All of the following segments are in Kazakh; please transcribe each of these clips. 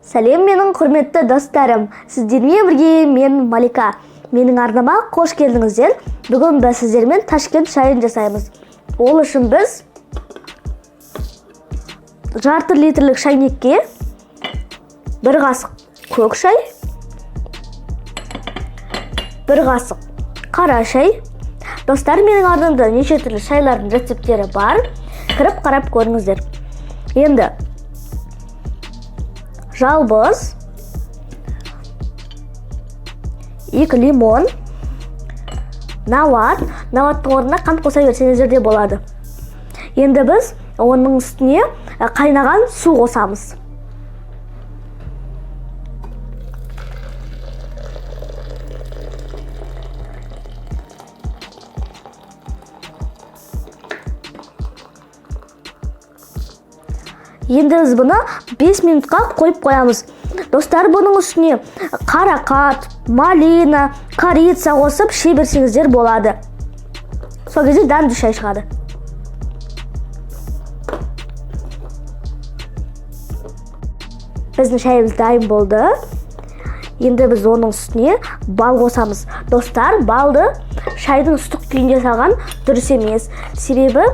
Сәлем, менің құрметті достарым! Сіздермен бірге мен, Малика. Менің арнама қош келдіңіздер. Бүгін біз сіздермен Ташкент шайын жасаймыз. Ол үшін біз жарты литрлік шайнекке бір қасық көк шай, бір қасық қара шай. Достар, менің арнамда неше түрлі шайлардың рецепттері бар. Кіріп қарап көріңіздер. Енді жалбыз, 2 лимон, науат. Науаттың орнына қант қоса берсеңіздер де болады. Енді біз оның үстіне қайнаған су қосамыз. Енді біз бұны 5 минутқа қойып қоямыз. Достар, бұның үстіне қарақат, малина, корица қосып іше берсеңіздер болады. Сол кезде дәмді шай шығады. Біздің шайымыз дайын болды. Енді біз оның үстіне бал қосамыз. Достар, балды шайдың ыстық күйінде салған дұрыс емес. Себебі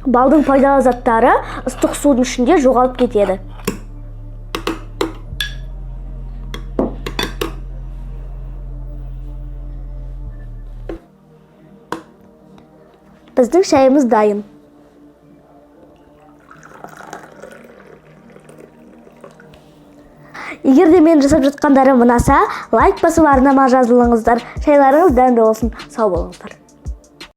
балдың пайдалы заттары ыстық судың ішінде жоғалып кетеді. Біздің шайымыз дайын. Егер де мен жасап жатқандарым ұнаса, лайк басып, арнама жазылыңыздар. Шайларыңыз дәмді болсын. Сау болыңыздар.